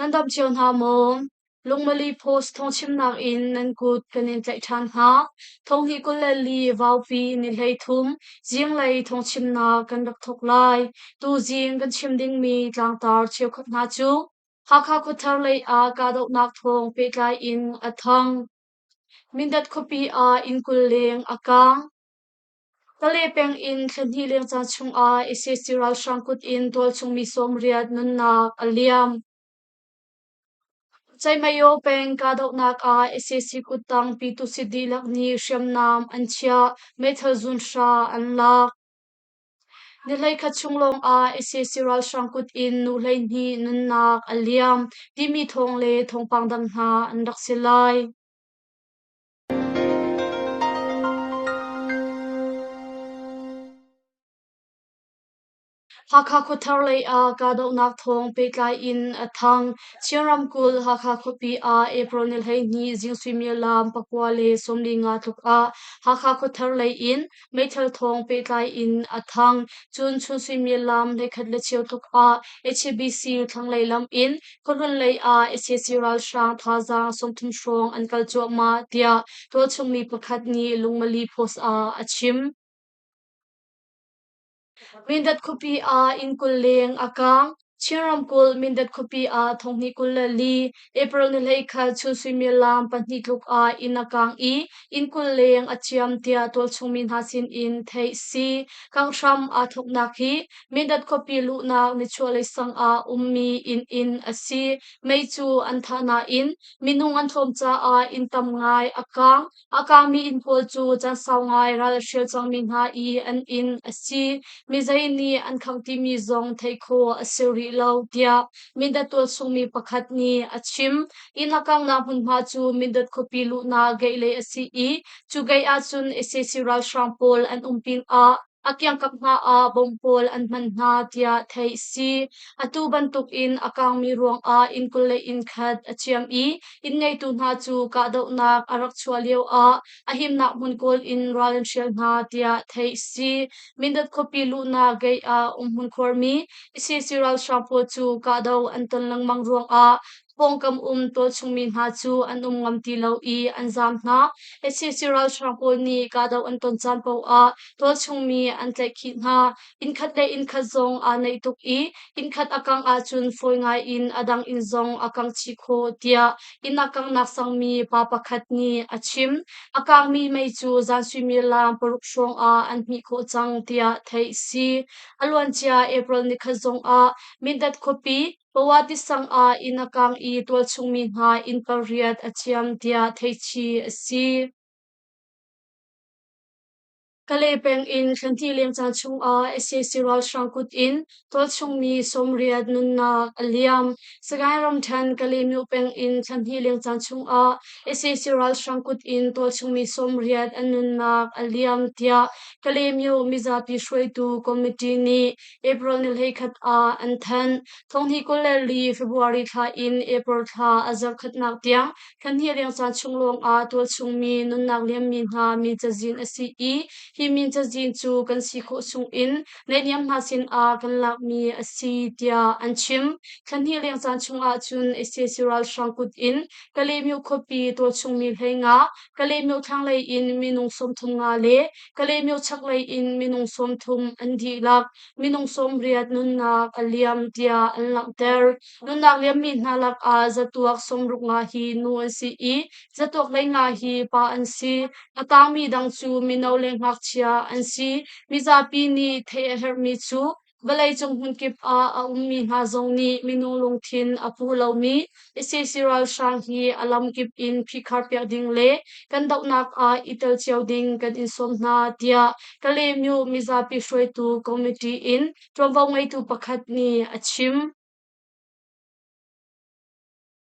Nan dam cio hna maw? Lungmali Post thawngchimnak in nan kut kan in tlaih ṭhan hna. Thonghnih 24 Vaupi ni 13 zinglei thawngchimnak kan rak thawk lai. Tuzing kan chim dingmi tlangtar cheukhat hna cu Hakha khuathar lei ah kahdohnak thawng pehtlai in a thang. Mindat khuapi ah inn 20 leng a kaang. Kale peng in thla hnih leng caan chungah sac ralhrang kut in tualchung mi 80 nunnak a liam. Ceihmyo peng kahdohnak ah sac kuttang Pyituhsit dihlak nih hriamnam an chiah, meithal zunhra an lak. Ni 11 chung lawngah sac ralhrang kut in nu 12 nunnak a liam timi thawng le thawngpang dang hna an rak si lai. Hakha khuathar lei ah kahdohnak thawng pehtlai in a thang. Chin ramkulh Hakha khuapi ah April ni 12 zing suimilam 9:45 tluk ah Hakha khuathar lei in meithal thawng pehtlai in a thang. Cun chun suimilam 11:15 tluk ah HBC thlanglei lam in khuahlun lei ah sac ralhrang thazaang 30 hrawng an kal cuahmah tiah tualchung mi pakhat nih Lungmali Post ah a chim. Mindat khuapi ah inn 20 leng a kaang. Chin ramkulh Mindat khuapi ah thonghnih 24 April ni 11 chun suimilam 2 tluk ah inn a kaang i inn 20 leng a ciam tiah tualchung mi hna sin in theih si. Kanghram aa thawknak hi Mindat khuapi luhnak nichuahlei sang ah ummi inn in a si. Mei cu an thah nain minung an tlawm caah inn tam ngai a kaang. A kaangmi inn pawl cu caan sau ngai ral a hrial cangmi hna i an inn a si. Mizei nih an khangh timi zong theih khawh a si rih lo, tiah Mindat tualchungmi pakhat nih a chim. Inn a kanghnak hmunhma cu Mindat khuapi luhnak gate-lei a si i cu gate ahcun sac ralhrang pawl an um pinah a kiangkap hna ah bomb pawl an hman hna tiah theih a si. Atu bantukin a kaangmi ruangah inn 20 le inn khat a ciam i inn ngeitu hna cu kahdohnak a rak chuah lioah a himnak hmun kawl in ral an hrial hna tiah theih a si. Mindat khuapi luhnak gate ah umhmun khuarmi sac ralhrang pawl cu kahdoh an ton lengmang ruangah pawngkam um tualchungmi hna cu an um ngam ti lo i an zaam hna. sac ralhrang pawl nih kahdoh an ton caan paoh ah tualchungmi an tlaihkhih hna. Innkhat le innkhat zong aa naih tuk i innkhat a kangh ahcun fawi ngai in a dang inn zong a kangh chih khawh tiah inn a kanghnak sangmi pa pakhat nih a chim. A kangmi mei cu zan suimilam 6 hrawng ah an hmih khawh cang tiah theih a si. A luancia April nikhat zong ah Mindat khuapi Pawati sang ah inn a kang i tualchungmi hna inn pariat a ciam tiah theihchih a si. Kalay peng in thlanti lengcaan chungah sac ralhrang kut in tualchungmi 80 nunnak a liam. Sagaing ramṭhen Kalaymyo peng in thlanhnih lengcaan chungah sac ralhrang kut in tualchungmi 80 an nunnak a liam tiah Kalaymyo mizapi hruaitu committee nih April ni 11 ah an thanh. Thonghnih 24 February thla in April thla a zarhkhatnak tiang thlanhnih lengcaan chung lawngah tualchungmi nunnak liammi hna min cazin a si i hi min cazin cu kan si khawh chungin naihniam hna sinah kan lakmi a si tiah an chim. Thlanhnih lengcaan chungah cun sac ralhrang kut in Kalaymyo khuapi tualchungmi 15, Kalaymyo thlanglei in minung 35 le Kalaymyo chaklei in minung 30 an dihlak minung 80 nunnak a liam tiah an langhter. Nunnak liammi hna lakah zatuak 65 hi nu an si i zatuak 15 hi pa an si. A tangmi dang cu mino le ngakchia an si. Mizapi nih theih a herhmi cu Vawleicung hmunkip ah a ummi hna zong nih minung lungthin a pu lomi sac ralhrang hi a lamkip in phihkharpiak ding le kan dohnak ah i tel cio ding kan in sawm hna, tiah Kalaymyo mizapi hruaitu committee in ṭuanvo ngeitu pakhat nih a chim.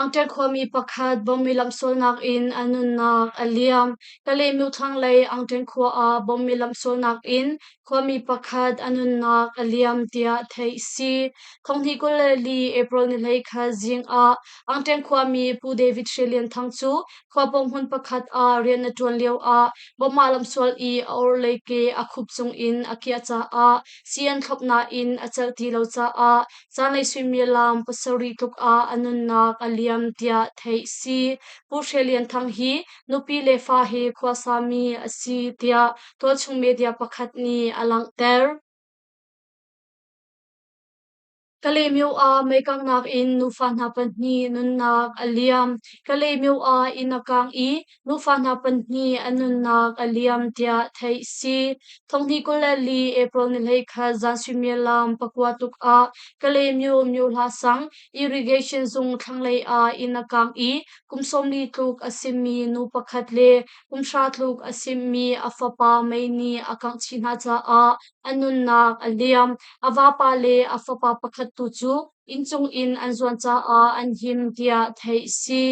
Angṭeng khuami pakhat bomb i lamhsualnak in a nunnak a liam. Kalaymyo thlanglei Angṭeng khua ah bomb i lamhsualnak in khuami pakhat a nunnak a liam tiah theih si. Thonghnih 24 April ni 21 zing ah Angṭeng khuami Pu David Hre Lian Thang cu khua pawng hmun pakhat ah rian a ṭuan lio ah bomb aa lamhsual i a orhlei ke a khup cung in a kiah caah sii an thlop nain a celh ti lo caah Zanlei suimilam 7 tluk ah a nunnak a liam tiah theih si. Pu Hre Lian Thang hi nupi le fa he khuasami a si tiah tualchung media pakhat nih a langhter. Kalaymyo ah meikanghnak in nufa hna pahnih nunnak a liam. Kalaymyo ah inn a kang i nufa hna pahnih an nunnak a liam tiah theih si. Thonghnih 24 April ni 21 zan suimilam 9 tluk ah Kalaymyo Myohla sang Irrigation zung thlanglei ah inn a kang i kum 40 tluk a simi nu pakhat le kum 10 tluk a simi a fapa mei nih a kangh chih hna caah a nunnak a liam. A vapa le a fapa pakhat tu cu inncung in an zuan caah an him tiah theih si.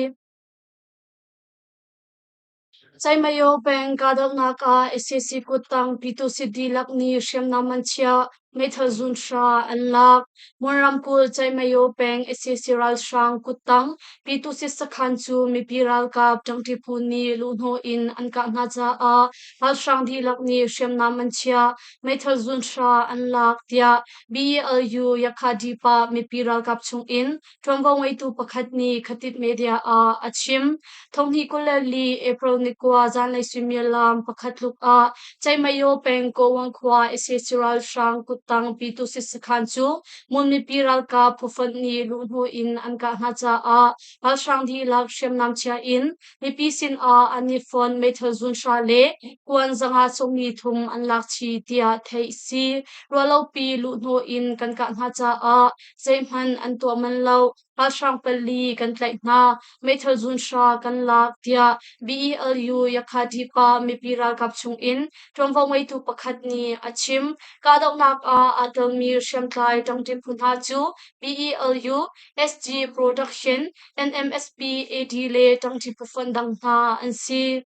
Caihmayo peng kahdohnak ah sac kuttang Pyituhsit dihlak nih hriamnam an chiah, meithal zunhra an lak. Mon ramkulh Caihmayo peng sac ralhrang kuttang Pyituhsit sakhan cu mipi ralkap ṭangṭi phu nih luhhnawh in an kah hna caah ralhrang dihlak nih hriamnam an chiah, meithal zunhra an lak, tiah BLU Yakhadipa mipi ralkap chungin ṭuanvo ngeitu pakhat nih Khatit Media ah a chim. Thonghnih 24 April ni 9 zanlei suimilam 1 tluk ah Caihmayo peng Kawang khua sac ralhrang kuttang Pyituhsit sakhan cu Mon mipi ralkap phufonh nih luhhnawh in an kah hna caah ralhrang dihlak hriamnam chia in mipi sin ah an i fon meithal zunhra le kuan 573 an lak chih tiah theih si. Ruahlopi luhhnawh in kan kah hna caah zeihmanh an tuah manh lo. Ralhrang pali kan tlaih hna, meithal zunhra kan lak tiah BELU Yakhadipa mipi ralkap chungin ṭuanvo ngeitu pakhat nih a chim. Kahdohnak ah aa telmi hriamtlai ṭangṭi phu hna cu BELU, SG Production, NMSP, AD le ṭangṭi phufonh dang hna an si.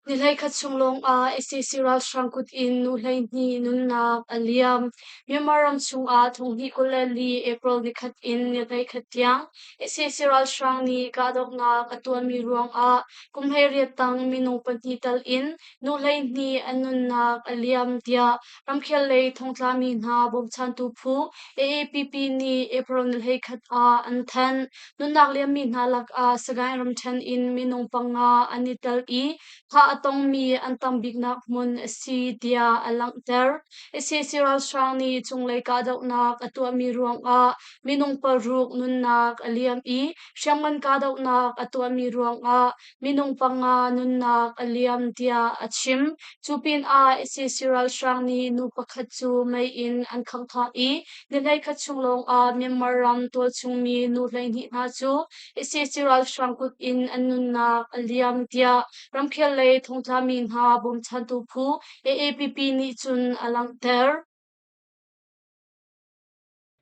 Ni 11 chung lawngah sac ralhrang kut in nu 12 nunnak a liam. Myanmar ram chungah thonghnih 24 April nikhat in ni 11 tiang sac ralhrang nih kahdohnak a tuahmi ruangah kum 18 tang minung pahnih tal in nu 12 an nunnak a liam tiah ramkhel lei thongtlami hna bawmchantu phu AAPP nih April ni 11 ah an thanh. Nunnak liammi hna lakah Sagaing ramṭhen in minung panga an i tel i thah a tongmi an tam biknak hmun a si tiah a langhter. Sac ralhrang nih cunglei kahdohnak a tuahmi ruangah minung paruk nunnak a liam i hriamngan kahdohnak a tuahmi ruangah minung panga nunnak a liam tiah a chim. Cu pinah sac ralhrang nih nu pakhat cu mei in an khangh thah i Ni 11 chung lawngah Myanmar ram tualchungmi nu 12 hna cu sac ralhrang kut in an nunnak a liam tiah ramkhel lei thongtlami hna bawmchantu phu AAPP nih cun a langhter.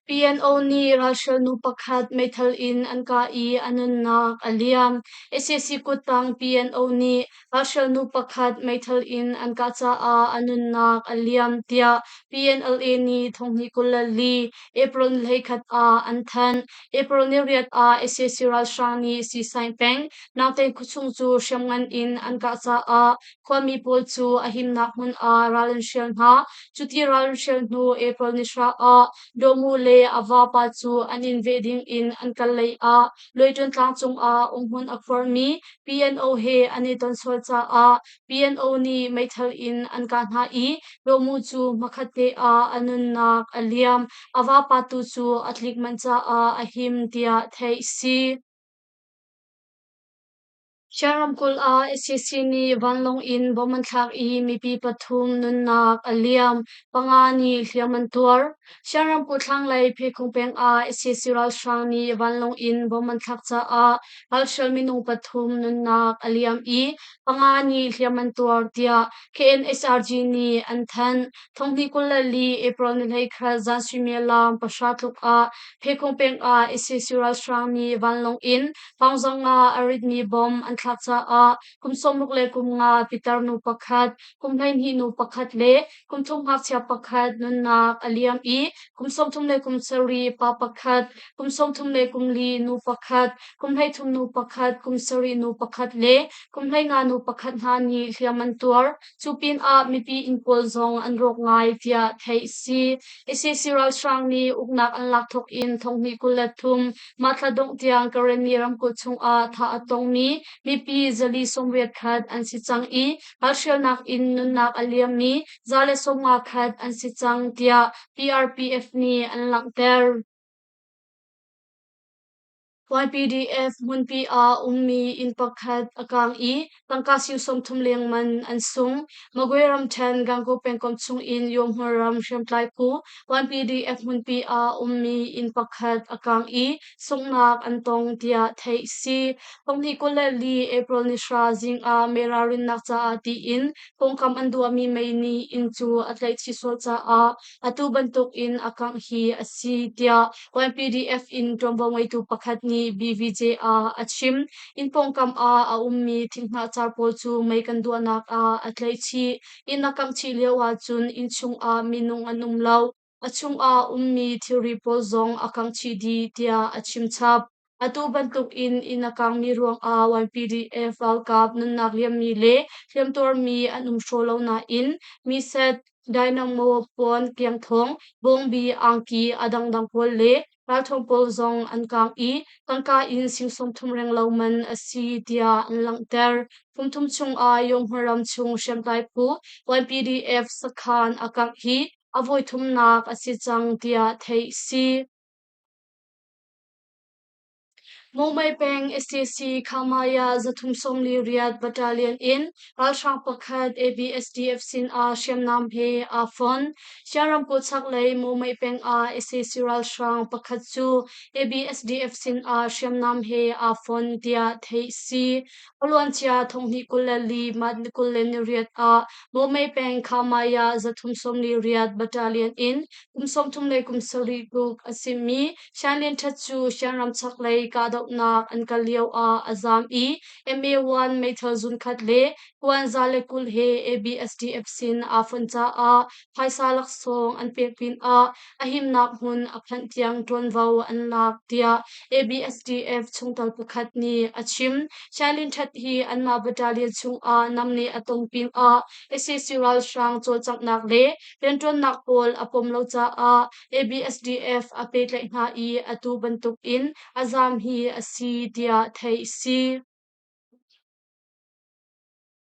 PNO nih ralhrial nu pakhat meithal in an kah i a nunnak a liam. Sac kuttang PNO nih Ralhrial nu pakhat meithal in an kah caah a nunnak a liam tiah PNLA nih thonghnih 24 April 21 ah an thanh. April ni 8 ah sac ralhrang nih Sisaing peng Naungtein khuachung cu hriamngan in an kah caah khuami pawl cu a himnak hmun ah ral an hrial hna. Cuti ral an hrial hnu April ni 9 ah Dawmu le a vapa cu an inn veh ding in an kal lei ah Luaitun tlang cungah umhmun a khuarmi PNO he an i ton sual caah PNO nih meithal in an kah hna i Lawmu cu hmakhatte ah a nunnak a liam. A vapa tu cu a tlik manh caah a him tiah theih si. Shan ramkulh ah sac nih vanlawng in bomb an thlak i mipi pathum nunnak a liam, panga nih hliam an tuar. Shan ramkulh thlanglei Phekhung peng ah sac ralhrang nih vanlawng in bomb an thlak caah ralhrial minung pathum nunnak a liam i panga nih hliam an tuar tiah KNHRG nih an thanh. Thonghnih 24 April ni 21 zan suimilam 9 tluk ah Phekhung peng ah sac ralhrang nih vanlawng in Paungzang ah a ritmi bomb an thlak caah kum 65 pitar nu pakhat, kum 12 nu pakhat le kum thum ngakchia pakhat nunnak a liam i kum 37 pa pakhat, kum 34 nu pakhat, kum 13 nu pakhat, kum 7 nu pakhat le kum 15 nu pakhat hna nih hliam an tuar. Cu pinah mipi inn pawl zong an rawk ngai tiah theih a si. Sac ralhrang nih uknak an lak thawk in thonghnih 23 Mah thla dongh tiang Karenni ramkulh chungah thah a tongmi mipi 481 khat an si cang i ralhrialnak in nunnak a liammi 150 khat an si cang tiah PRPF nih an langhter. YPDF hmunpi ah ummi inn pakhat a kaang i tangka sing 30 leng man an sung. Magwe ramṭhen Gangaw pengkomh chungin Yawhmur ram hriamtlai phu YPDF hmunpi ah ummi inn pakhat a kaang i sunghnak an tong tiah theih a si. Thonghnih 24 April ni 9 zing ah mei ralrinnak caah tiin pawngkam an duahmi mei nih inn cu a tlaihchih sual caah atu bantukin a kangh hi a si tiah YPDF in ṭuanvo ngeitu pakhat nih BVJ ah a chim. Inn pawngkam ah a ummi thinghnah car pawl cu mei kan duahnak ah a tlaih chih. Inn a kangh chih lio ahcun inn chungah minung an um lo. A chungah ummi thilri pawl zong a kangh chih dih tiah a chim chap. Atu bantukin inn a kangmi ruangah YPDF ralkap nunnak liammi le hliamtuarmi an um hraw lo nain miset, dynamo, puan, kiangthawng, bawngbi, angki a dangdang pawl le ralthawng pawl zong an kang i tangka in sing 30 renglo man a si tiah an langhter. Kum thum chungah Yonghua ram chung hriamtlai phu YPDF sakhan a kangh hi a voithumnak a si cang tiah theih a si. Mumbai peng sac Khamaya 348 Battalion in ralhrang pakhat ABSDF sin ah hriamnam he aa fon. Shan ramkulh chaklei Mumbai peng ah sac ralhrang pakhat cu ABSDF sin ah hriamnam he aa fon tiah theih a si. A luancia thonghnih 24 March 28 ah Mumbai peng Khamaya 348 Battalion in kum 37 tluk a simi Shan Lian Ṭhat cu Shan chaklei kahdohnak an kal lioah a zaam i MA-1 meithal zunkhat le kuan 120 he ABSDF sin aa fonh caah phaisa laksawng an pek pinah a himnak hmun a phanh tiang ṭuanvo an lak tiah ABSDF chungtel pakhat nih a chim. Shan Lian Ṭhat hi anmah battalion chungah namneh a ton pinah sac ralhrang cawlcanghnak le rianṭuannak pawl a pom lo caah ABSDF a pehtlaih hna i atu bantukin a zaam hi a si tiah theih a si.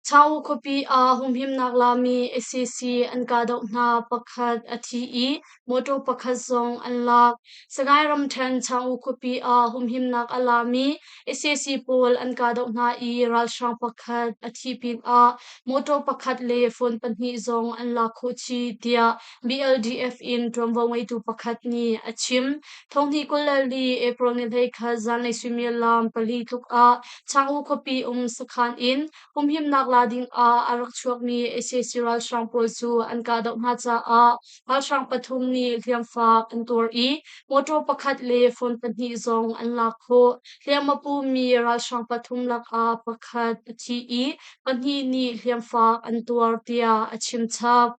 Chaung khuapi ah humhimnak lami sac an kahdoh hna pakhat a thi i mawṭaw pakhat zong an lak. Sagaing ramṭhen Chaung khuapi ah humhimnak a lami sac pawl an kahdoh hna i ralhrang pakhat a thih pinah mawṭaw pakhat le phone pahnih zong an lak khawh chih tiah BLDF in ṭuanvo ngeitu pakhat nih a chim. Thonghnih 24 April ni 21 zanlei suimilam 4 tluk ah Changwu khuapi um sakhan in humhimnak la ding ah a rak chuakmi sac ralhrang pawl cu an kahdoh hna caah ralhrang pathum nih hliamfak an tuar i mawṭaw pakhat le phone pahnih zong an lak khawh. Hliam a pumi ralhrang pathum lakah pakhat a thi i pahnih nih hliamfak an tuar tiah a chim chap.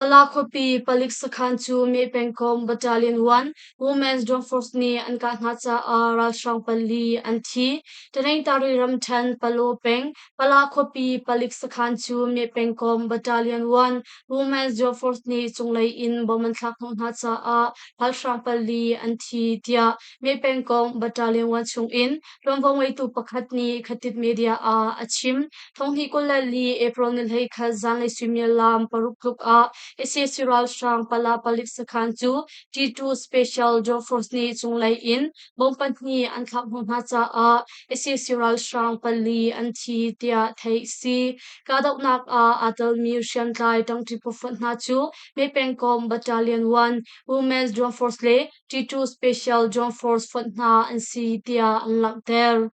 Pala khuapi palik sakhan cu Meh pengkomh Battalion 1 Women's Drone Force nih an kah hna caah ralhrang pali an thi. Taningtari ramṭhen Palaw peng Pala khuapi palik sakhan cu Meh pengkomh Battalion 1 Women's Drone Force nih cunglei in bomb an thlak hnawh hna caah ralhrang pali an thi tiah Meh pengkomh Battalion 1 chungin ṭuanvo ngeitu pakhat nih Khatit Media ah a chim. Thonghnih 24 April ni 21 zanlei suimilam 6 tluk ah Sac ralhrang pala palik sakhan cu T2 Special Joint Force nih cunglei in bomb pahnih an thlak hnawh hna caah sac ralhrang pali an thi tiah theih a si. Kahdohnak ah aa telmi hriamtlai ṭangṭi phufonh hna cu May pengkomh Battalion 1, Women's Joint Force le T2 Special Joint Force fonh hna an si tiah an langhter.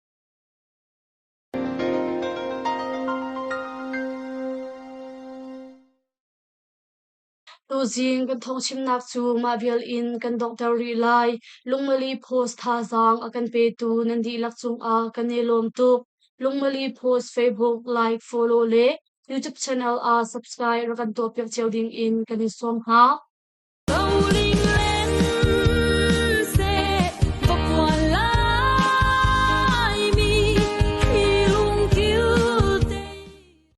Tuzing kan thawngchimnak cu mah vial in kan donghter rih lai. Lungmali Post thazaang a kan petu nan dihlak cungah kan i lawm tuk. Lungmali Post Facebook like, follow le YouTube channel ah subscribe rak kan tuahpiak cio ding in kan in sawm hna.